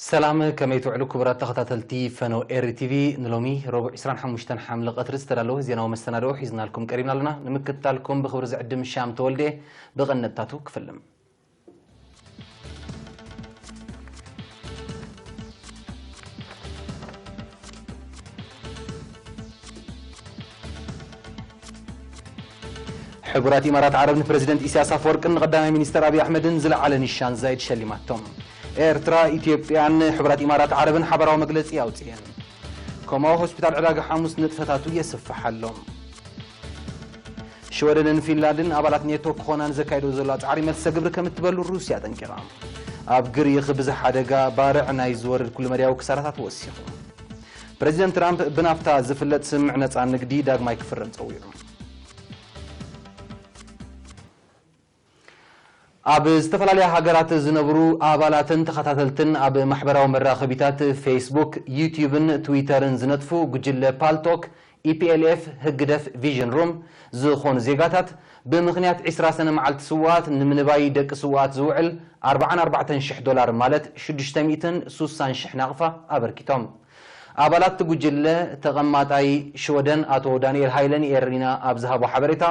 ሰላም፣ ከመይ ትውዕሉ ክቡራት ተኸታተልቲ ፈነው ኤሪ ቲቪ? ንሎሚ ረቡዕ ዕስራን ሓሙሽተን ሓምለ ቀትሪ ዝተዳለወ ዜናዊ መሰናድኦ ሒዝናልኩም ቀሪብና ኣለና። ንምክትታልኩም ብኽብሪ ዝዕድም ሻም ተወልደ። ብቐንድታቱ ክፍልም። ሕቡራት ኢማራት ዓረብ ንፕረዚደንት ኢሳያስ ኣፈወርቅን ንቐዳማይ ሚኒስተር ኣብይ ኣሕመድን ዝለዓለ ኒሻን ዛይድ ሸሊማቶም። ኤርትራ፣ ኢትዮጵያን ሕቡራት ኢማራት ዓረብን ሓበራዊ መግለጺ ኣውጽኤን። ኮማዊ ሆስፒታል ዕዳጋ ሓሙስ ንጥፈታቱ የስፍሕ ኣሎ። ሽወደንን ፊንላንድን ኣባላት ኔቶ ክኾና ንዘካይዶ ዘለዋ ጻዕሪ መልሰ ግብሪ ከም እትበሉ ሩስያ ኣጠንቂቓ። ኣብ ግሪኽ ብዝሓደጋ ባርዕ ናይ ዝወርድ ኩሉ መዳያዊ ክሳራታት ወሲኹ። ፕረዚደንት ትራምፕ ብናፍታ ዝፍለጥ ስምምዕ ነጻ ንግዲ ዳግማይ ክፍረም ጸዊዑ። ኣብ ዝተፈላለያ ሃገራት ዝነብሩ ኣባላትን ተኸታተልትን ኣብ ማሕበራዊ መራኸቢታት ፌስቡክ፣ ዩትዩብን ትዊተርን ዝነጥፉ ጉጅለ ፓልቶክ፣ ኢፒኤልኤፍ፣ ህግደፍ፣ ቪዥን ሩም ዝኾኑ ዜጋታት ብምኽንያት ዕስራ ሰነ መዓልቲ ስውኣት ንምንባይ ደቂ ስውኣት ዝውዕል ኣርባዓን ኣርባዕተን ሽሕ ዶላር ማለት ሽዱሽተ ሚእትን ሱሳን ሽሕ ናቕፋ ኣበርኪቶም። ኣባላት እቲ ጉጅለ ተቐማጣይ ሽወደን ኣቶ ዳንኤል ሃይለ ንኤሪና ኣብ ዝሃቦ ሓበሬታ፣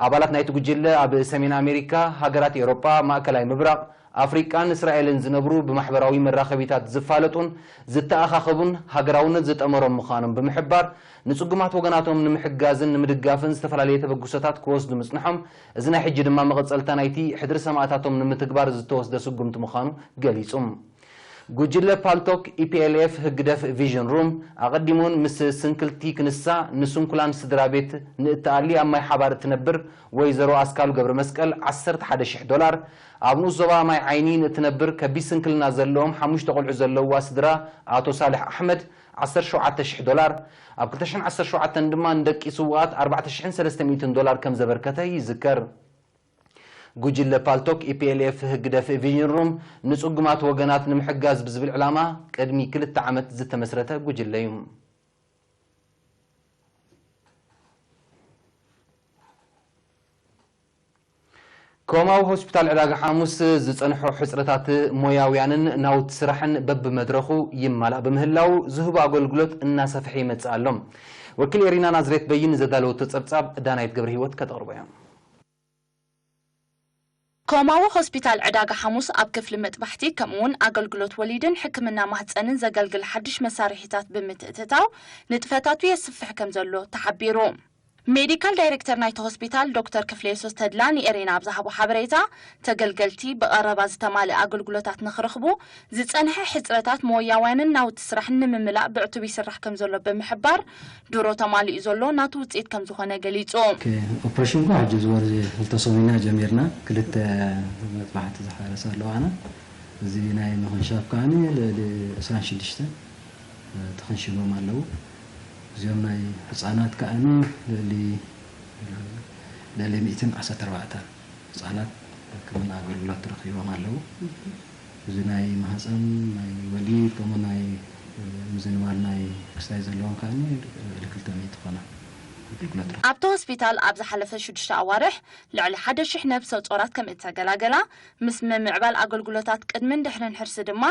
ኣባላት ናይቲ ጉጅለ ኣብ ሰሜን ኣሜሪካ፣ ሃገራት ኤውሮጳ፣ ማእከላይ ምብራቕ፣ ኣፍሪቃን እስራኤልን ዝነብሩ ብማሕበራዊ መራኸቢታት ዝፋለጡን ዝተኣኻኸቡን ሃገራውነት ዝጠመሮም ምዃኖም ብምሕባር፣ ንጽጉማት ወገናቶም ንምሕጋዝን ንምድጋፍን ዝተፈላለየ ተበግሶታት ክወስዱ ምጽንሖም፣ እዚ ናይ ሕጂ ድማ መቐጸልታ ናይቲ ሕድሪ ሰማእታቶም ንምትግባር ዝተወስደ ስጉምቲ ምዃኑ ገሊጹ። ጉጅለ ፓልቶክ፣ ኢፒኤልኤፍ፣ ህግደፍ፣ ቪዥን ሩም ኣቐዲሙን ምስ ስንክልቲ ክንሳ ንስንኩላን ስድራ ቤት ንእትኣሊ ኣብ ማይ ሓባር እትነብር ወይዘሮ ኣስካሉ ገብረ መስቀል ዓሰርተ ሓደ ሽሕ ዶላር፣ ኣብ ንኡስ ዞባ ማይ ዓይኒ ንእትነብር ከቢድ ስንክልና ዘለዎም ሓሙሽተ ቆልዑ ዘለዋ ስድራ ኣቶ ሳልሕ ኣሕመድ ዓሰርተ ሸውዓተ ሽሕ ዶላር፣ ኣብ ክልተ ሽሕን ዓሰርተ ሸውዓተን ድማ ንደቂ ስውኣት ኣርባዕተ ሽሕን ሰለስተ ሚእትን ዶላር ከም ዘበርከተ ይዝከር። ጉጅለ ፓልቶክ፣ ኢፒኤልኤፍ፣ ህግደፍ፣ ቪዥን ሩም ንጽጉማት ወገናት ንምሕጋዝ ብዝብል ዕላማ ቅድሚ ክልተ ዓመት ዝተመስረተ ጉጅለ እዩ። ኮማዊ ሆስፒታል ዕዳጋ ሓሙስ ዝጸንሖ ሕጽረታት ሞያውያንን ናውቲ ስራሕን በብመድረኹ ይማላእ ብምህላው ዝህቦ ኣገልግሎት እናሰፍሐ ይመጽእ ኣሎ። ወኪል ኤሪና ናዝሬት በይን ዘዳለወቶ ጸብጻብ ዳናይት ገብረ ህይወት ከተቕርቦ እያ። ኮማዊ ሆስፒታል ዕዳጋ ሓሙስ ኣብ ክፍሊ መጥባሕቲ ከምኡውን ኣገልግሎት ወሊድን ሕክምና ማህፀንን ዘገልግል ሓድሽ መሳርሒታት ብምትእትታው ንጥፈታቱ የስፍሕ ከም ዘሎ ተሓቢሩ። ሜዲካል ዳይሬክተር ናይቲ ሆስፒታል ዶክተር ክፍለየሱስ ተድላ ንኤሬና ኣብ ዝሃቦ ሓበሬታ፣ ተገልገልቲ ብቐረባ ዝተማልአ ኣገልግሎታት ንኽረኽቡ ዝጸንሐ ሕጽረታት መወያውያንን ናውቲ ስራሕን ንምምላእ ብዕቱብ ይስራሕ ከም ዘሎ ብምሕባር፣ ድሮ ተማሊኡ ዘሎ ናቱ ውጽኢት ከም ዝኾነ ገሊጹ። ኦፕሬሽን እኳ ሕጂ እዚ ወር እዚ ክልተ ሰሙን ኢና ጀሚርና። ክልተ መጥባሕቲ ዝሓረሳ ኣለዋና። እዚ ናይ ምኽንሻብ ከኣኒ ልዕሊ ዕስራን ሽዱሽተን ተኸንሺቦም ኣለዉ። እዚኦም ናይ ህጻናት ከኣኒ ልዕሊ፣ ልዕሊ ሚእትን ዓሰርተ ኣርባዕተን ህጻናት ሕክምና ኣገልግሎት ረኺቦም ኣለዉ። እዚ ናይ ማህፀን፣ ናይ ወሊድ፣ ከምኡ ናይ ምዝንባል ናይ ክስታይ ዘለዎም ከኣኒ ልዕሊ ክልተ ሚእቲ ዝኾና ኣገልግሎት ረኺቦም። ኣብቲ ሆስፒታል ኣብ ዝሓለፈ ሽዱሽተ ኣዋርሕ ልዕሊ ሓደ ሽሕ ነብሰ ጾራት ከም እተገላገላ፣ ምስ ምምዕባል ኣገልግሎታት ቅድምን ድሕርን ሕርሲ ድማ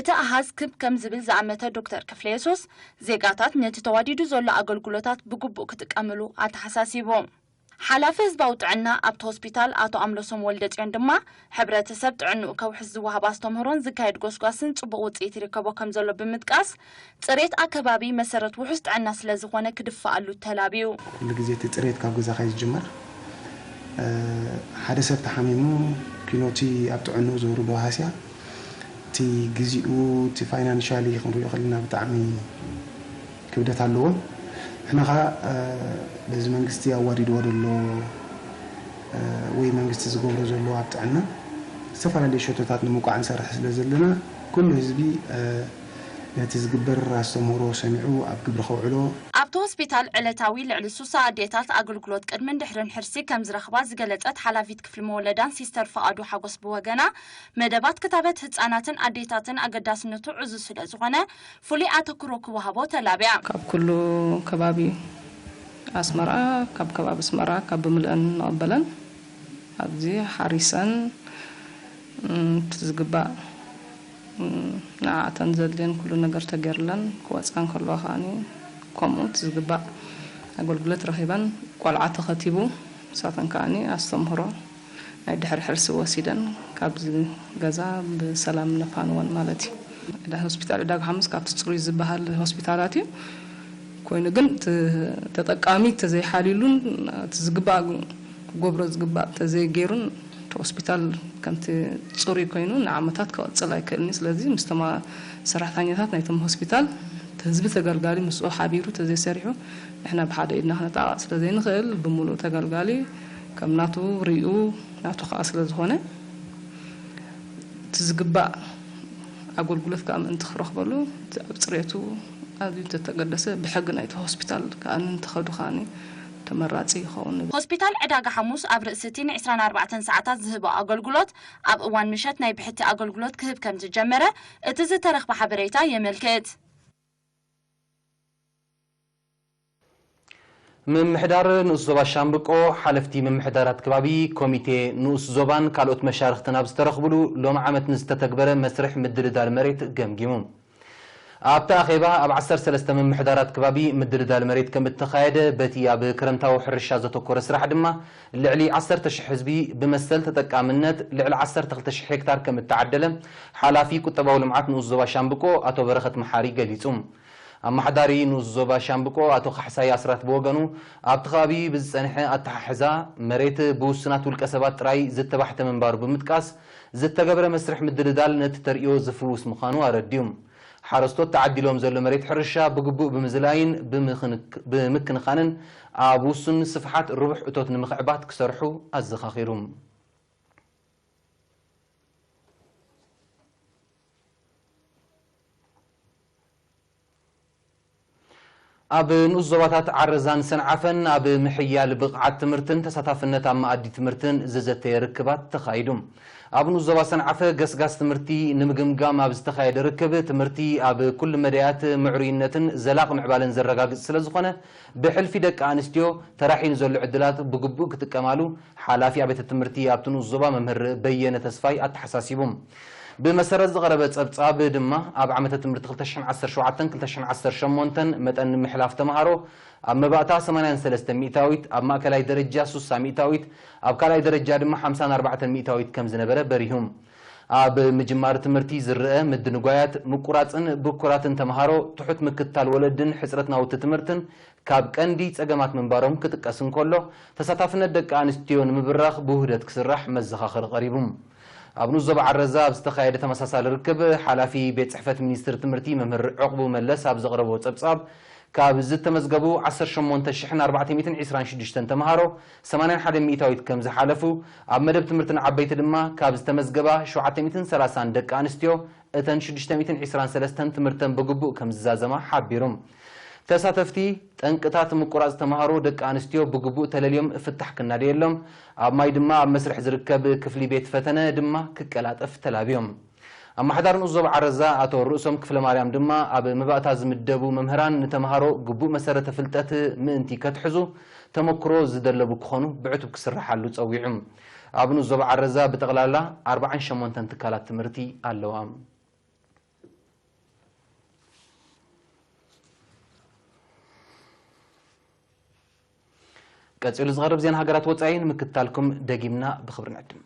እቲ ኣሃዝ ክብ ከም ዝብል ዝኣመተ ዶክተር ክፍለየሱስ፣ ዜጋታት ነቲ ተዋዲዱ ዘሎ ኣገልግሎታት ብግቡእ ክጥቀምሉ ኣተሓሳሲቡ። ሓላፊ ህዝባዊ ጥዕና ኣብቲ ሆስፒታል ኣቶ ኣምለሶም ወልደጽዮን ድማ፣ ሕብረተሰብ ጥዕንኡ ከውሕስ ዝወሃብ ኣስተምህሮን ዝካየድ ጎስጓስን ጽቡቕ ውጽኢት ይርከቦ ከም ዘሎ ብምጥቃስ፣ ጽሬት ኣከባቢ መሰረት ውሑስ ጥዕና ስለ ዝኾነ ክድፋኣሉ ተላብዩ። ኩሉ ግዜ እቲ ጽሬት ካብ ገዛኻ እዩ ዝጅመር። እ፣ ሓደ ሰብ ተሓሚሙ፣ ኪኖቲ ኣብ ጥዕንኡ ዘውርዶ ሃስያ፣ እቲ ግዜኡ፣ እቲ ፋይናንሻሊ ክንሪኦ ከለና ብጣዕሚ ክብደት ኣለዎ። ንሕና ኸኣ፣ እ፣ በዚ መንግስቲ ኣዋዲድዎ ዘሎ፣ እ፣ ወይ መንግስቲ ዝገብሮ ዘሎ ኣብ ጥዕና ዝተፈላለዩ ሸቶታት ንምውቃዕ ንሰርሕ ስለ ዘለና፣ ኩሉ ህዝቢ፣ እ፣ ነቲ ዝግበር ኣስተምህሮ ሰሚዑ ኣብ ግብሪ ከውዕሎ። ኣብቲ ሆስፒታል ዕለታዊ ልዕሊ ሱሳ ኣዴታት ኣገልግሎት ቅድምን ድሕርን ሕርሲ ከም ዝረኽባ ዝገለጸት ሓላፊት ክፍሊ መወለዳን ሲስተር ፍቓዱ ሓጎስ ብወገና፣ መደባት ክታበት ህጻናትን ኣዴታትን ኣገዳስነቱ ዕዙዝ ስለ ዝኾነ፣ ፍሉይ ኣተኩሮ ክወሃቦ ተላብያ። ካብ ኩሉ ከባቢ ኣስመራ፣ ካብ ከባቢ ኣስመራ ካብ ብምልአን ንቐበለን ኣብዚ ሓሪሰን፣ እም፣ እቲ ዝግባእ ንዓኣተን ዘድልየን ኩሉ ነገር ተገይርለን ክወፃ እንከለዋ ከዓኒ ከምኡ እቲ ዝግባእ ኣገልግሎት ረኺበን ቆልዓ ተኸቲቡ ንሳተን ከዓኒ ኣስተምህሮ ናይ ድሕሪ ሕርሲ ወሲደን ካብዚ ገዛ ብሰላም ነፋንወን ማለት እዩ። ዕዳ- ሆስፒታል ዕዳጋ ሓሙስ ካብቲ ፅሩይ ዝበሃል ሆስፒታላት እዩ። ኮይኑ ግን እቲ ተጠቃሚ ተዘይሓልዩሉን እቲ ዝግባእ ክገብሮ ዝግባእ ተዘይገይሩን እቲ ሆስፒታል ከምቲ ፅሩይ ኮይኑ ንዓመታት ክቐፅል ኣይክእልን እዩ። ስለዚ ምስ ተማ ሰራሕተኛታት ናይቶም ሆስፒታል እቲ ህዝቢ ተገልጋሊ ምስኡ ሓቢሩ ተዘይሰሪሑ ንሕና ብሓደ ኢድና ክነጣቕዕ ስለዘይንኽእል ብምሉእ ተገልጋሊ ከም ናቱ ሪኡ ናቱ ከዓ ስለዝኾነ እቲ ዝግባእ ኣገልግሎት ከዓ ምእንቲ ክረኽበሉ እቲ ኣብ ፅሬቱ ኣዝዩ እንተተገደሰ ብሕጊ ናይቲ ሆስፒታል ከዓ እንተኸዱ ከዓ ተመራፂ ይኸውን ንብል። ሆስፒታል ዕዳጋ ሓሙስ ኣብ ርእሲ እቲ ን ዕስራን ኣርባዕተን ሰዓታት ዝህቦ ኣገልግሎት ኣብ እዋን ምሸት ናይ ብሕቲ ኣገልግሎት ክህብ ከም ዝጀመረ እቲ ዝተረኽበ ሓበሬታ የመልክት። ምምሕዳር ንኡስ ዞባ ሻምብቆ፣ ሓለፍቲ ምምሕዳራት ከባቢ፣ ኮሚቴ ንኡስ ዞባን ካልኦት መሻርኽትን ኣብ ዝተረኽብሉ ሎሚ ዓመት ንዝተተግበረ መስርሕ ምድልዳል መሬት ገምጊሙ። ኣብቲ ኣኼባ ኣብ ዓሰርተ ሰለስተ ምምሕዳራት ከባቢ ምድልዳል መሬት ከም እተኻየደ፣ በቲ ኣብ ክረምታዊ ሕርሻ ዘተኮረ ስራሕ ድማ ልዕሊ ዓሰርተ ሽሕ ህዝቢ ብመሰል ተጠቃምነት ልዕሊ ዓሰርተ ክልተ ሽሕ ሄክታር ከም እተዓደለ ሓላፊ ቁጠባዊ ልምዓት ንኡስ ዞባ ሻምብቆ ኣቶ በረኸት መሓሪ ገሊጹ። ኣመሓዳሪ ንኡስ ዞባ ሻምብቆ ኣቶ ካሕሳይ ኣስራት ብወገኑ፣ ኣብቲ ከባቢ ብዝጸንሐ ኣተሓሕዛ መሬት ብውሱናት ውልቀ ሰባት ጥራይ ዝተባሕተ ምንባሩ ብምጥቃስ፣ ዝተገብረ መስርሕ ምድልዳል ነቲ ተርእዮ ዝፍውስ ምዃኑ ኣረዲኡ። ሓረስቶት ተዓዲሎም ዘሎ መሬት ሕርሻ ብግቡእ ብምዝላይን ብምኽንክ- ብምክንኻንን ኣብ ውሱን ስፍሓት ርቡሕ እቶት ንምኽዕባት ክሰርሑ ኣዘኻኺሩ። ኣብ ንኡስ ዞባታት ዓረዛን ሰንዓፈን ኣብ ምሕያል ብቕዓት ትምህርትን ተሳታፍነት ኣብ መኣዲ ትምህርትን ዝዘተየ ርክባት ተኻይዱ። ኣብ ንኡስ ዞባ ሰንዓፈ ገስጋስ ትምህርቲ ንምግምጋም ኣብ ዝተኻየደ ርክብ፣ ትምህርቲ ኣብ ኩሉ መዳያት ምዕሩይነትን ዘላቒ ምዕባለን ዘረጋግጽ ስለዝኾነ፣ ብሕልፊ ደቂ ኣንስትዮ ተራሒኑ ዘሎ ዕድላት ብግቡእ ክጥቀማሉ ሓላፊ ኣብያተ ትምህርቲ ኣብቲ ንኡስ ዞባ መምህር በየነ ተስፋይ ኣተሓሳሲቡ። ብመሰረት ዝቐረበ ጸብጻብ ድማ፣ ኣብ ዓመተ ትምህርቲ ክልተ ሽሕን ዓሰርተ ሸውዓተን ክልተ ሽሕን ዓሰርተ ሸሞንተን መጠን ምሕላፍ ተምሃሮ ኣብ መባእታ ሰማንያን ሰለስተን ሚእታዊት፣ ኣብ ማእከላይ ደረጃ ስሳ ሚእታዊት፣ ኣብ ካልኣይ ደረጃ ድማ ሓምሳን ኣርባዕተን ሚእታዊት ከም ዝነበረ በሪሁ። ኣብ ምጅማር ትምህርቲ ዝረአ ምድንጓያት፣ ምቁራጽን ብኩራትን ተምሃሮ፣ ትሑት ምክትታል ወለድን ሕጽረት ናውቲ ትምህርትን ካብ ቀንዲ ጸገማት ምንባሮም ክጥቀስ እንከሎ፣ ተሳታፍነት ደቂ ኣንስትዮ ንምብራኽ ብውህደት ክስራሕ መዘኻኸሪ ቀሪቡ። ኣብ ንኡስ ዞባ ዓረዛ ኣብ ዝተኻየደ ተመሳሳሊ ርክብ፣ ሓላፊ ቤት ጽሕፈት ሚኒስትሪ ትምህርቲ መምህር ዕቑቡ መለስ ኣብ ዘቕረቦ ጸብጻብ፣ ካብ ዝተመዝገቡ ዓሰርተ ሸሞንተ ሽሕን ኣርባዕተ ሚእትን ዕስራን ሽዱሽተን ተምሃሮ፣ ሰማንያን ሓደን ሚእታዊት ከም ዝሓለፉ፣ ኣብ መደብ ትምህርቲ ንዓበይቲ ድማ ካብ ዝተመዝገባ ሸውዓተ ሚእትን ሰላሳን ደቂ ኣንስትዮ፣ እተን ሽዱሽተ ሚእትን ዕስራን ሰለስተን ትምህርተን ብግቡእ ከም ዝዛዘማ ሓቢሩ። ተሳተፍቲ፣ ጠንቅታት ምቁራጽ ተምሃሮ ደቂ ኣንስትዮ ብግቡእ ተለልዮም ፍታሕ ክናደየሎም፣ ኣብ ማይ ድማ ኣብ መስርሕ ዝርከብ ክፍሊ ቤት ፈተነ ድማ ክቀላጠፍ ተላብዮም። ኣመሓዳሪ ንኡስ ዞባ ዓረዛ ኣቶ ርእሶም ክፍለማርያም ድማ፣ ኣብ መባእታ ዝምደቡ መምህራን ንተምሃሮ ግቡእ መሰረተ ፍልጠት ምእንቲ ከትሕዙ ተመክሮ ዝደለቡ ክኾኑ ብዕቱብ ክስርሓሉ ጸዊዑ። ኣብ ንኡስ ዞባ ዓረዛ ብጠቕላላ ኣርባዓን ሸሞንተን ትካላት ትምህርቲ ኣለዋ። ቀጺሉ ዝቐርብ ዜና ሃገራት ወጻኢ ንምክትታልኩም ደጊምና ብኽብሪ ንዕድም።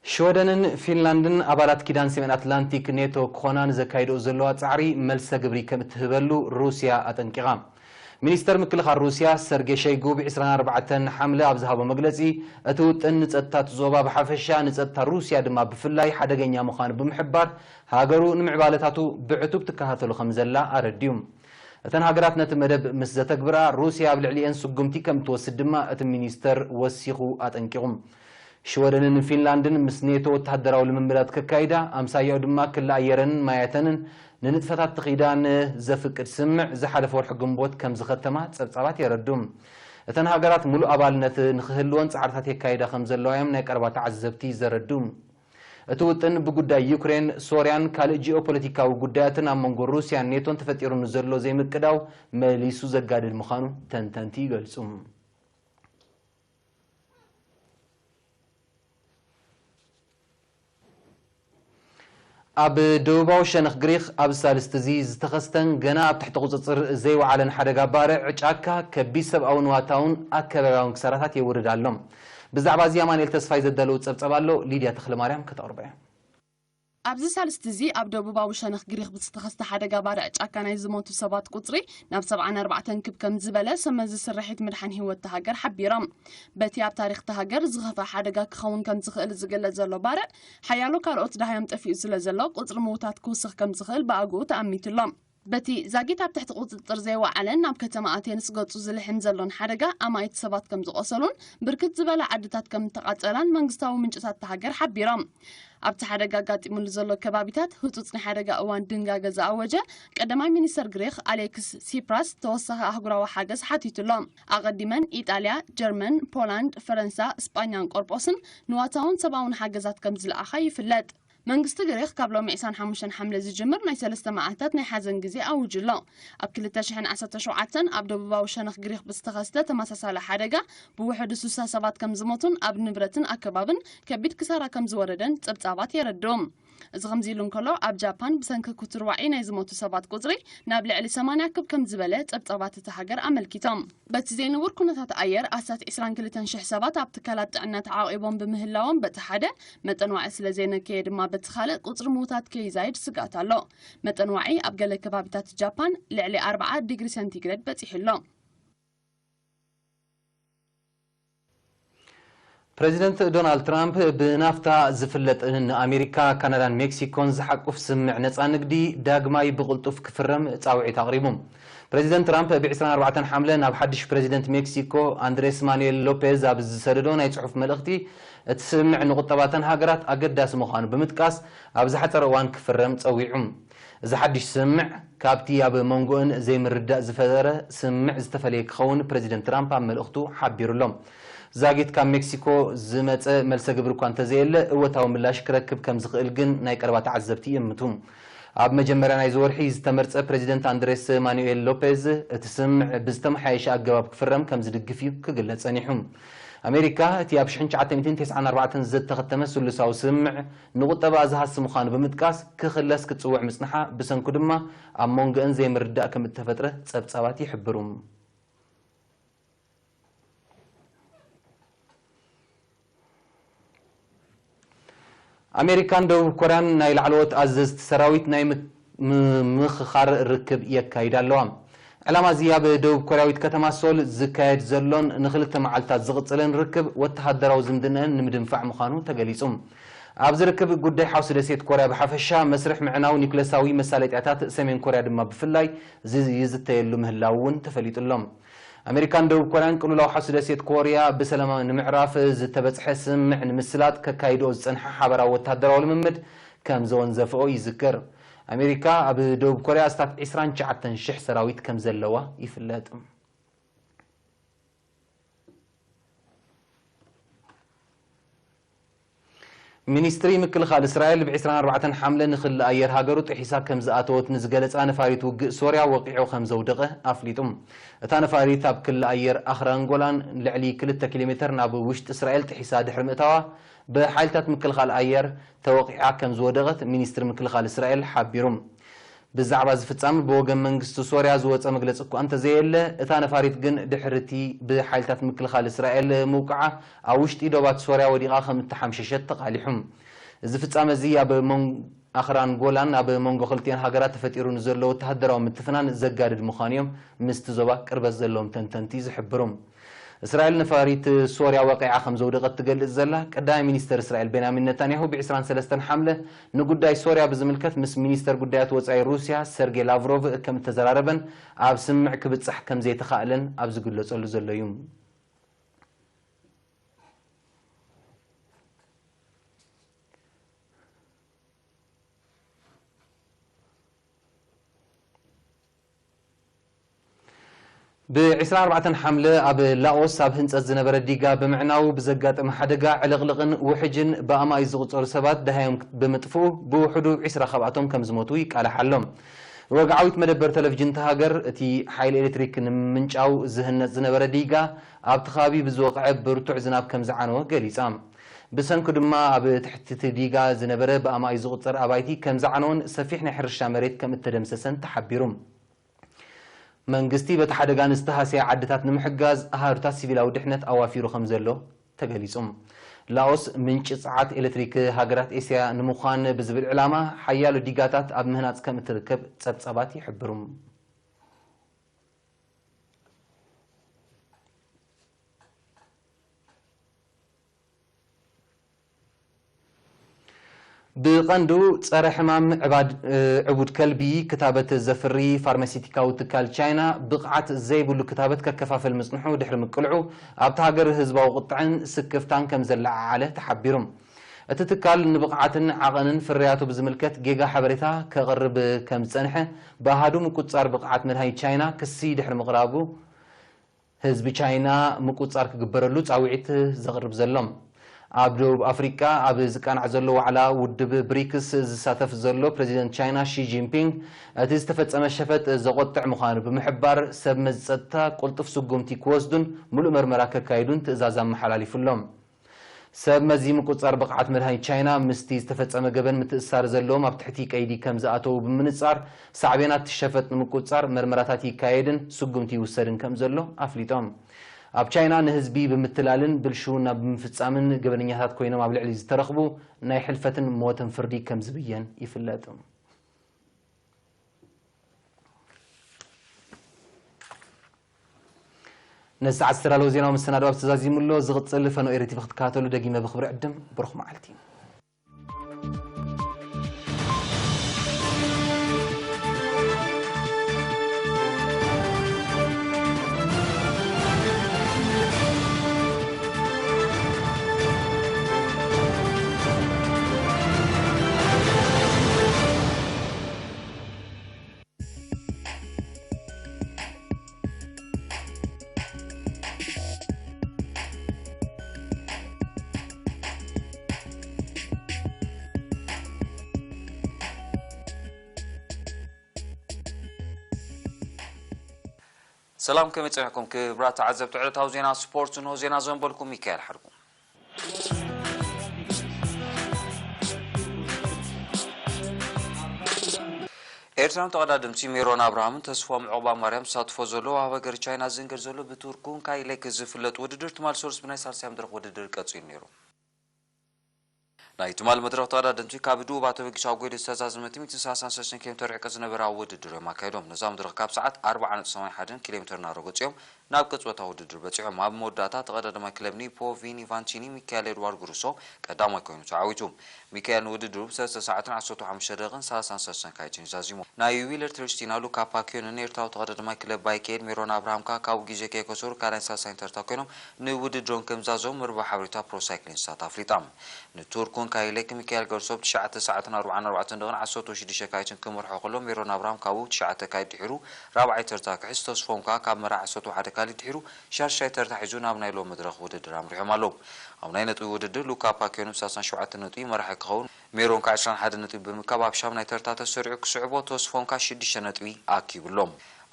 ሽወደንን ፊንላንድን ኣባላት ኪዳን ሰሜን ኣትላንቲክ ኔቶ ክኾና ንዘካይድኦ ዘለዋ ጻዕሪ መልሰ ግብሪ ከም እትህበሉ ሩስያ ኣጠንቂቓ። ሚኒስተር ምክልኻል ሩስያ ሰርጌ ሸይጉ ብ ዕስራን ኣርባዕተን ሓምለ ኣብ ዝሃቦ መግለጺ፣ እቲ ውጥን ንጸጥታ እቲ ዞባ ብሓፈሻ ንጸጥታ ሩስያ ድማ ብፍላይ ሓደገኛ ምዃኑ ብምሕባር፣ ሃገሩ ንምዕባለታቱ ብዕቱብ ትከታተሎ ከም ዘላ ኣረዲኡ። እተን ሃገራት ነቲ መደብ ምስ ዘተግብራ፣ ሩስያ ኣብ ልዕሊኤን ስጉምቲ ከም እትወስድ ድማ እቲ ሚኒስተር ወሲኹ ኣጠንቂቑ። ሽወደንን ፊንላንድን ምስ ኔቶ ወተሃደራዊ ልምምዳት ከካይዳ፣ ኣምሳያኡ ድማ ክሊ ኣየረንን ማያተንን ንንጥፈታት እቲ ኪዳን ዘፍቅድ ስምምዕ ዝሓለፈ ወርሒ ግንቦት ከም ዝኸተማ ጸብጻባት የረዱ። እተን ሃገራት ምሉእ ኣባልነት ንኽህልወን ጻዕርታት የካይዳ ከም ዘለዋ እዮም ናይ ቀረባ ተዓዘብቲ ዘረዱ። እቲ ውጥን ብጉዳይ ዩክሬን፣ ሶርያን ካልእ ጂኦፖለቲካዊ ጉዳያትን ኣብ መንጎ ሩስያን ኔቶን ተፈጢሩ ንዘሎ ዘይምቅዳው መሊሱ ዘጋድድ ምዃኑ ተንተንቲ ይገልጹ። ኣብ ደቡባዊ ሸነኽ ግሪኽ ኣብዚ ሳልስቲ እዚ ዝተኸስተን ገና ኣብ ትሕቲ ቁጽጽር ዘይወዓለን ሓደጋ ባርዕ ጫካ ከቢድ ሰብኣውን ንዋታውን ኣከባቢያውን ክሳራታት የውርድ ኣሎ። ብዛዕባ እዚ ኣማኑኤል ተስፋይ ዘዳለዉ ጸብጸብ ኣሎ፣ ሊድያ ተኽለማርያም ከተቕርቦ እያ። ኣብዚ ሳልስቲ እዚ ኣብ ደቡባዊ ሸነኽ ግሪኽ ብዝተኸስተ ሓደጋ ባርዕ ጫካ ናይ ዝሞቱ ሰባት ቁጽሪ ናብ ሰብዓን ኣርባዕተን ክብ ከም ዝበለ ሰመዚ ስርሒት ምድሓን ህይወት እታ ሃገር ሓቢሮም። በቲ ኣብ ታሪኽ እታ ሃገር ዝኸፍኣ ሓደጋ ክኸውን ከም ዝኽእል ዝግለጽ ዘሎ ባርዕ፣ ሓያሎ ካልኦት ደሃዮም ጠፊኡ ስለ ዘሎ፣ ቁጽሪ ምዉታት ክውስኽ ከም ዝኽእል ብኣግኡ ተኣሚቱ ኣሎ። በቲ ዛጊት ኣብ ትሕቲ ቁጽጽር ዘይወዓለን ናብ ከተማ ኣቴንስ ገጹ ዝልሕም ዘሎን ሓደጋ፣ ኣማኢት ሰባት ከም ዝቖሰሉን ብርክት ዝበላ ዓድታት ከም እተቓጸላን መንግስታዊ ምንጭታት እታ ሃገር ሓቢሮም። ኣብቲ ሓደጋ ኣጋጢሙሉ ዘሎ ከባቢታት ህጹጽ ናይ ሓደጋ እዋን ድንጋገ ዝኣወጀ ቀዳማይ ሚኒስተር ግሪኽ ኣሌክስ ሲፕራስ ተወሳኺ ኣህጉራዊ ሓገዝ ሓቲቱ ኣሎ። ኣቐዲመን ኢጣልያ፣ ጀርመን፣ ፖላንድ፣ ፈረንሳ፣ ስጳኛን ቆርጶስን ንዋታውን ሰብኣውን ሓገዛት ከም ዝለኣኻ ይፍለጥ። መንግስቲ ግሪኽ ካብ ሎሚ ዕስራን ሓሙሽተን ሓምለ ዝጅምር ናይ ሰለስተ መዓልታት ናይ ሓዘን ግዜ ኣዊጁ ኣሎ። ኣብ ክልተ ሽሕን ዓሰርተ ሸውዓተን ኣብ ደቡባዊ ሸነኽ ግሪኽ ብዝተኸስተ ተመሳሳሊ ሓደጋ ብውሕዱ ስሳ ሰባት ከም ዝሞቱን ኣብ ንብረትን ኣከባብን ከቢድ ክሳራ ከም ዝወረደን ጸብጻባት የረድኡ። እዚ ከምዚ ኢሉ እንከሎ፣ ኣብ ጃፓን ብሰንኪ ክቱር ዋዒ ናይ ዝሞቱ ሰባት ቁጽሪ ናብ ልዕሊ ሰማንያ ክብ ከም ዝበለ ጸብጻባት እታ ሃገር ኣመልኪቶም። በቲ ዘይንቡር ኩነታት ኣየር ኣስታት ዕስራን ክልተን ሽሕ ሰባት ኣብ ትካላት ጥዕና ተዓቒቦም ብምህላዎም፣ በቲ ሓደ መጠን ዋዒ ስለ ዘይነከየ ድማ በቲ ካልእ ቁጽሪ ምዉታት ከይዛይድ ስግኣት ኣሎ። መጠን ዋዒ ኣብ ገለ ከባቢታት ጃፓን ልዕሊ ኣርብዓ ዲግሪ ሰንቲግሬድ በጺሑ ኣሎ። ፕሬዚደንት ዶናልድ ትራምፕ ብናፍታ ዝፍለጥ ንኣሜሪካ፣ ካናዳን ሜክሲኮን ዝሓቁፍ ስምምዕ ነጻ ንግዲ ዳግማይ ብቕልጡፍ ክፍረም ጻውዒት ኣቕሪቡ። ፕሬዚደንት ትራምፕ ብ ዕስራን ኣርባዕተን ሓምለ ናብ ሓድሽ ፕሬዚደንት ሜክሲኮ ኣንድሬስ ማኑኤል ሎፔዝ ኣብ ዝሰደዶ ናይ ጽሑፍ መልእኽቲ፣ እቲ ስምምዕ ንቁጠባተን ሃገራት ኣገዳሲ ምዃኑ ብምጥቃስ፣ ኣብ ዝሓጸረ እዋን ክፍረም ጸዊዑ። እዚ ሓድሽ ስምምዕ ካብቲ ኣብ መንጎእን ዘይምርዳእ ዝፈጠረ ስምምዕ ዝተፈለየ ክኸውን ፕሬዚደንት ትራምፕ ኣብ መልእኽቱ ሓቢሩ ኣሎ። ዛጊት ካብ ሜክሲኮ ዝመጸ መልሰ ግብሪ እኳ እንተዘየለ፣ እወታዊ ምላሽ ክረክብ ከም ዝኽእል ግን ናይ ቀረባ ተዓዘብቲ ይእምቱ። ኣብ መጀመርያ ናይዚ ወርሒ ዝተመርጸ ፕሬዚደንት ኣንድሬስ ማኑኤል ሎፔዝ፣ እቲ ስምምዕ ብዝተመሓየሸ ኣገባብ ክፍረም ከም ዝድግፍ እዩ ክግለጽ ጸኒሑ። ኣሜሪካ፣ እቲ ኣብ ሽሕን ትሽዓተ ሚእትን ተስዓን ኣርባዕተን ዝተኸተመ ስሉሳዊ ስምምዕ ንቁጠባኣ ዝሃሲ ምዃኑ ብምጥቃስ፣ ክኽለስ ክትጽውዕ ምጽንሓ፣ ብሰንኩ ድማ ኣብ መንጎአን ዘይምርዳእ ከም እተፈጥረ ጸብጻባት ይሕብሩ። ኣሜሪካን ደቡብ ኮርያን ናይ ላዕለዎት ኣዘዝቲ ሰራዊት ናይ ምክ-፣ ምምኽኻር ርክብ የካይዳ ኣለዋ። ዕላማ እዚ ኣብ ደቡብ ኮርያዊት ከተማ ሶል ዝካየድ ዘሎን ንኽልተ መዓልታት ዝቕጽልን ርክብ ወተሃደራዊ ዝምድናኣን ንምድንፋዕ ምዃኑ ተገሊጹ። ኣብዚ ርክብ ጉዳይ ሓውሲ ደሴት ኮርያ ብሓፈሻ፣ መስርሕ ምዕናው ኒውክለሳዊ መሳለጥያታት ሰሜን ኮርያ ድማ ብፍላይ ዝዝ-፣ ይዝተየሉ ምህላው እውን ተፈሊጡ ኣሎ። ኣሜሪካን ደቡብ ኮርያን ቅልውላው ሓውሲ ደሴት ኮርያ ብሰላም ንምዕራፍ ዝተበጽሐ ስምምዕ ንምስላጥ ከካይድኦ ዝጸንሓ ሓበራዊ ወተሃደራዊ ልምምድ ከም ዘወንዘፍኦ ይዝከር። ኣሜሪካ ኣብ ደቡብ ኮርያ ኣስታት ዕስራን ትሽዓተን ሽሕ ሰራዊት ከም ዘለዋ ይፍለጥ። ሚኒስትሪ ምክልኻል እስራኤል ብ ዕስራን ኣርባዕተን ሓምለ ንክሊ ኣየር ሃገሩ ጥሒሳ ከም ዝኣተወት ንዝገለጻ ነፋሪት ውግእ ሶርያ ወቒዑ ከም ዘውደቐ ኣፍሊጡ። እታ ነፋሪት ኣብ ክሊ ኣየር ኣኽራን ጎላን ልዕሊ ክልተ ኪሎ ሜተር ናብ ውሽጢ እስራኤል ጥሒሳ ድሕሪ ምእታዋ፣ ብሓይልታት ምክልኻል ኣየር ተወቒዓ ከም ዝወደቐት ሚኒስትሪ ምክልኻል እስራኤል ሓቢሩ። ብዛዕባ እዚ ፍጻመ ብወገን መንግስቲ ሶርያ ዝወጸ መግለጺ እኳ እንተዘየለ፣ እታ ነፋሪት ግን ድሕሪ እቲ ብሓይልታት ምክልኻል እስራኤል ምውቃዓ፣ ኣብ ውሽጢ ዶባት ሶርያ ወዲቓ ከም እተሓምሸሸት ተቓሊሑ። እዚ ፍጻመ እዚ ኣብ መን-፣ ኣኽራን ጎላን ኣብ መንጎ ክልቲኤን ሃገራት ተፈጢሩ ንዘሎ ወተሃደራዊ ምትፍናን ዘጋድድ ምዃኑ እዮም ምስቲ ዞባ ቅርበት ዘለዎም ተንተንቲ ዝሕብሩ። እስራኤል ነፋሪት ሶርያ ወቒዓ ከም ዘውደቐት ትገልጽ ዘላ ቀዳማይ ሚኒስተር እስራኤል ቤንያሚን ነታንያሁ፣ ብ ዕስራን ሰለስተን ሓምለ ንጉዳይ ሶርያ ብዝምልከት ምስ ሚኒስተር ጉዳያት ወጻኢ ሩስያ ሰርጌ ላቭሮቭ ከም እተዘራረበን ኣብ ስምምዕ ክብጻሕ ከም ዘይተኻእለን ኣብ ዝግለጸሉ ዘሎ እዩ። ብ ዕስራን ኣርባዕተን ሓምለ ኣብ ላኦስ ኣብ ህንጸት ዝነበረ ዲጋ ብምዕናዉ ብዘጋጠመ ሓደጋ ዕልቕልቕን ውሕጅን ብኣማኢት ዝቑጸሩ ሰባት ደሃዮም ብምጥፍኡ ብውሕዱ ዕስራ ካብኣቶም ከም ዝሞቱ ይቃላሕ ኣሎ። ወግዓዊት መደበር ቴሌቪዥን እታ ሃገር እቲ ሓይሊ ኤሌክትሪክ ንምምንጫው ዝህነጽ ዝነበረ ዲጋ ኣብቲ ከባቢ ብዝወቕዐ ብርቱዕ ዝናብ ከም ዝዓነወ ገሊጻ። ብሰንኩ ድማ ኣብ ትሕቲ እቲ ዲጋ ዝነበረ ብኣማኢት ዝቑጸር ኣባይቲ ከም ዝዓነወን ሰፊሕ ናይ ሕርሻ መሬት ከም እተደምሰሰን ተሓቢሩ። መንግስቲ በቲ ሓደጋ ንዝተሃስያ ዓድታት ንምሕጋዝ ኣሃዱታት ሲቪላዊ ድሕነት ኣዋፊሩ ከም ዘሎ ተገሊጹ። ላኦስ ምንጪ ጸዓት ኤሌክትሪክ ሃገራት ኤስያ ንምዃን ብዝብል ዕላማ ሓያሎ ዲጋታት ኣብ ምህናጽ ከም እትርከብ ጸብጻባት ይሕብሩ። ብቐንዱ ጸረ ሕማም ዕባድ-፣ እ፣ ዕቡድ ከልቢ ክታበት ዘፍሪ ፋርማሲቲካዊ ትካል ቻይና ብቕዓት ዘይብሉ ክታበት ከከፋፍል ምጽንሑ ድሕሪ ምቅልዑ ኣብታ ሃገር ህዝባዊ ቁጥዐን ስክፍታን ከም ዘለዓዓለ ተሓቢሩ። እቲ ትካል ንብቕዓትን ዓቐንን ፍርያቱ ብዝምልከት ጌጋ ሓበሬታ ከቕርብ ከም ዝጸንሐ ብኣሃዱ ምቁጽጻር ብቕዓት መድሃኒት ቻይና ክሲ ድሕሪ ምቕራቡ ህዝቢ ቻይና ምቁጽጻር ክግበረሉ ጻውዒት ዘቕርብ ዘሎ። ኣብ ደቡብ ኣፍሪቃ ኣብ ዝቃናዕ ዘሎ ዋዕላ ውድብ ብሪክስ ዝሳተፍ ዘሎ ፕረዚደንት ቻይና ሺ ጂንፒንግ፣ እቲ ዝተፈጸመ ሸፈጥ ዘቖጥዕ ምዃኑ ብምሕባር፣ ሰብ መዚ ጸጥታ ቅልጡፍ ስጉምቲ ክወስዱን ምሉእ መርመራ ከካይዱን ትእዛዝ ኣመሓላሊፉ ኣሎ። ሰብ መዚ ምቁጽጻር ብቕዓት መድሃኒት ቻይና ምስቲ ዝተፈጸመ ገበን ምትእስሳር ዘለዎም ኣብ ትሕቲ ቀይዲ ከም ዝኣተዉ ብምንጻር፣ ሳዕቤናት እቲ ሸፈጥ ንምቁጽጻር መርመራታት ይካየድን ስጉምቲ ይውሰድን ከም ዘሎ ኣፍሊጦም። ኣብ ቻይና ንህዝቢ ብምትላልን ብልሽውና ብምፍጻምን ገበነኛታት ኮይኖም ኣብ ልዕሊ ዝተረኽቡ ናይ ሕልፈትን ሞትን ፍርዲ ከም ዝብየን ይፍለጥ። ነዚ ሰዓት ዝተዳለወ ዜናዊ መሰናድኦ ኣብዚ ተዛዚሙ ኣሎ። ዝቕጽል ፈኖ ኤሪ ቲቪ ክትከታተሉ ደጊመ ብኽብሪ ዕድም። ብሩኽ መዓልቲ። ሰላም፣ ከመይ ጸኒሕኩም ክቡራት ተዓዘብቲ ዕለታዊ ዜና ስፖርት? እንሆ ዜና ዘንበልኩም ሚካኤል ሓርጉ። ኤርትራን ተቐዳደምቲ ሜሮን ኣብርሃምን ተስፎም ዑቕባ ማርያም ዝሳተፎ ዘሎ ኣብ ሃገር ቻይና ዝንገድ ዘሎ ብቱርኩን ካይሌክ ዝፍለጥ ውድድር ትማል ሰሉስ ብናይ ሳልሳይ መድረኽ ውድድር ቀጺሉ ነይሩ። ናይ ትማል መድረኽ ተቐዳደምቲ ካብ ደቡብ ኣተበጊሱ ኣብ ጎይደ ዝተዛዘመ ሚእቲ ሰላሳን ሰለስተን ኪሎ ሜትር ርሕቀት ዝነበረ ውድድር እዮም ኣካይዶም። ነዛ መድረኽ ካብ ሰዓት ኣርብዓ ነጥቢ ሰማንያ ሓደን ኪሎ ሜትር እናረገጹ እዮም ናብ ቅጽበታዊ ውድድር በጺሖም። ኣብ መወዳእታ ተቐዳዳማይ ክለብ ኒፖ ቪኒ ቫንቺኒ ሚካኤል ኤድዋርድ ግሩሶ ቀዳማይ ኮይኑ ተዓዊቱ። ሚካኤል ንውድድሩ ብሰለስተ ሰዓትን ዓሰርተ ሓሙሽተ ደቂቕን ሰላሳን ሰለስተን ካይትን እዩ ዛዚሙ። ናይ ዊለር ትሪስቲና ሉካ ፓኪዮንን ኤርትራዊ ተቐዳዳማይ ክለብ ባይክ ኤይድ ሜሮን ኣብርሃም ከኣ ካብኡ ግዜ ከይከሰሩ ካልኣይን ሳልሳይን ተርታ ኮይኖም ንውድድሮም ከም ዝዛዘሙ መርበብ ሓበሬታ ፕሮ ሳይክሊን ስታት ኣፍሊጣ። ንቱርኩን ካይሌክ ሚካኤል ገርሶ ብ ትሽዓተ ሰዓትን ኣርባዓን ኣርባዕተን ደቂቕን ዓሰርተ ሽዱሽተ ካይትን ክመርሖ ከሎ ሜሮን ኣብርሃም ካብኡ ትሽዓተ ካይት ድሒሩ ራብዓይ ተርታ ክሕዝ ተስፎም ከኣ ካብ መራሕ ዓሰርተ ሓደ ካሊት ድሒሩ ሻድሻይ ተርታ ሒዙ ናብ ናይ ሎሚ መድረኽ ውድድር ኣምሪሖም ኣለዉ። ኣብ ናይ ነጥቢ ውድድር ሉካ ፓኪዮን ብ ሰላሳን ሸውዓተን ነጥቢ መራሒ ክኸውን ሜሮን ከኣ ዕስራን ሓደን ነጥቢ ብምእካብ ኣብ ሻምናይ ተርታ ተሰሪዑ ክስዕቦ ተስፎም ከኣ ሽዱሽተ ነጥቢ ኣኪቡ ኣሎ።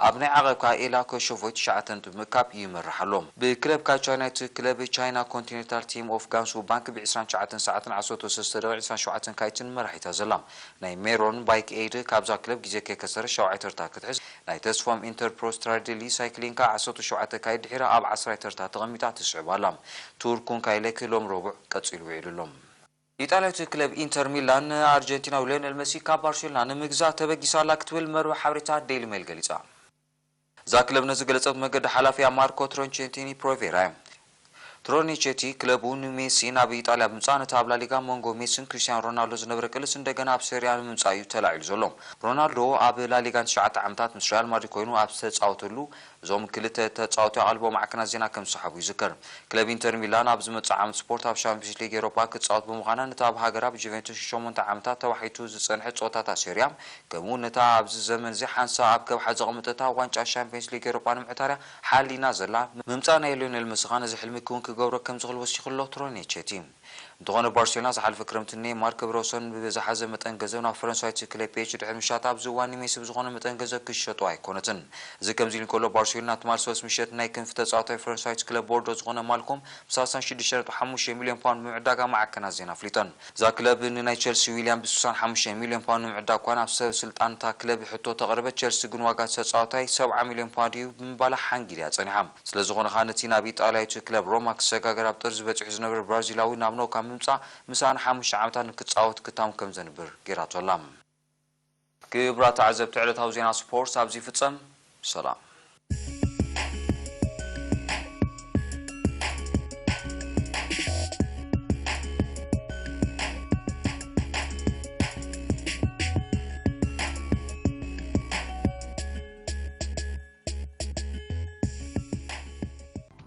ኣብ ናይ ዓቐብ ከኣ ኤላ ኮሾቮይ ትሽዓተ ነጥቢ ብምእካብ ይመርሕ ኣሎ። ብክለብ ካቻ ናይቲ ክለብ ቻይና ኮንቲኔንታል ቲም ኦፍ ጋንሱ ባንክ ብ ዕስራን ትሽዓተን ሰዓትን ዓሰርተ ሰለስተ ደቂቕ ዕስራን ሸውዓተን ካይትን መራሒታ ዘላ። ናይ ሜሮን ባይክ ኤይድ ካብዛ ክለብ ግዜ ከይከሰረ ሻውዓይ ተርታ ክትሕዝ፣ ናይ ተስፎም ኢንተርፕሮ ስትራዴሊ ሳይክሊን ከኣ ዓሰርተ ሸውዓተ ካይት ድሒራ ኣብ ዓስራይ ተርታ ተቐሚጣ ትስዕብ ኣላ። ቱር ኩንካይሌክ ሎም ረቡዕ ቀጺሉ ውዒሉ ኣሎ። ኢጣልያዊት ክለብ ኢንተር ሚላን ንኣርጀንቲናዊ ሊዮኔል መሲ ካብ ባርሴሎና ንምግዛእ ተበጊሳ ኣላ ክትብል መርበብ ሓበሬታ ዴይሊ ሜል ገሊጻ። እዛ ክለብ ነዚ ገለጸት መገዲ ሓላፊኣ ማርኮ ትሮንቼንቲኒ ፕሮቬራ እዩ። ትሮኒቼቲ ክለቡ ንሜሲ ናብ ኢጣልያ ብምጻእ፣ ነቲ ኣብ ላሊጋ መንጎ ሜስን ክሪስቲያኖ ሮናልዶ ዝነበረ ቅልስ እንደገና ኣብ ሴሪያ ንምምጻእ እዩ ተላዒሉ ዘሎ። ሮናልዶ ኣብ ላሊጋ ንትሽዓተ ዓመታት ምስ ሪያል ማድሪድ ኮይኑ ኣብ ዝተጻወተሉ፣ እዞም ክልተ ተጻወቲ ኣቓልቦ ማዕከናት ዜና ከም ዝሰሓቡ ይዝከር። ክለብ ኢንተር ሚላን ኣብ ዝመጽእ ዓመት ስፖርት ኣብ ሻምፒዮንስ ሊግ ኤውሮፓ ክትጻወት ብምዃና፣ ነታ ኣብ ሃገራ ብጁቬንቱስ ንሸሞንተ ዓመታት ተዋሒጡ ዝጸንሐ ጸወታታት ሴሪያ፣ ከምኡ እውን ነታ ኣብዚ ዘመን እዚ ሓንሳእ ኣብ ከብሓ ዘቐመጠታ ዋንጫ ሻምፒዮንስ ሊግ ኤውሮጳ ንምዕታርያ ሓሊና ዘላ፣ ምምጻእ ናይ ሊዮኔል መሲ ኸኣ ነዚ ሕልሚ ክውን ክገብሮ ከም ዝኽእል ወሲኹ ኣሎ ትሮኒቼቲ። እንተኾነ ባርሴሎና ዝሓለፈ ክረምቲ ኔይማር ክብረ ወሰን ብዝሓዘ መጠን ገንዘብ ናብ ፈረንሳዊት ክለብ ፒ ኤስ ጂ ድሕሪ ምሻጥ ኣብዚ እዋን ንሜሲ ብዝኾነ መጠን ገንዘብ ክሸጦ ኣይኮነትን። እዚ ከምዚ ኢሉ እንከሎ ባርሴሎና ትማል ሶስት ምሸት ናይ ክንፊ ተጻዋታይ ፈረንሳዊት ክለብ ቦርዶ ዝኾነ ማልኮም ብ ሰላሳ ሽዱሽተ ነጥቢ ሓሙሽተ ሚልዮን ፓውንድ ብምዕዳጋ ማዕከናት ዜና ኣፍሊጠን። እዛ ክለብ ንናይ ቸልሲ ዊልያም ብ ስሳን ሓሙሽተ ሚልዮን ፓውንድ ንምዕዳግ እኳ ናብ ሰብ ስልጣን እታ ክለብ ሕቶ ተቕርበ፣ ቸልሲ ግን ዋጋ ተጻዋታይ ሰብዓ ሚልዮን ፓውንድ እዩ ብምባላ ሓንጊድያ ጸኒሓ። ስለ ዝኾነ ኸኣ ነቲ ናብ ኢጣልያዊት ክለብ ሮማ ክሰጋገር ኣብ ጥርዚ በጺሑ ዝነበረ ብራዚላዊ ናብ ኖካ ብምምጻእ ምሳኣ ንሓሙሽተ ዓመታት ንክጻወት ክታም ከም ዘንብር ገይራቶ ኣላ። ክቡራት ተዓዘብቲ ዕለታዊ ዜና ስፖርት ኣብዚ ይፍጸም። ሰላም።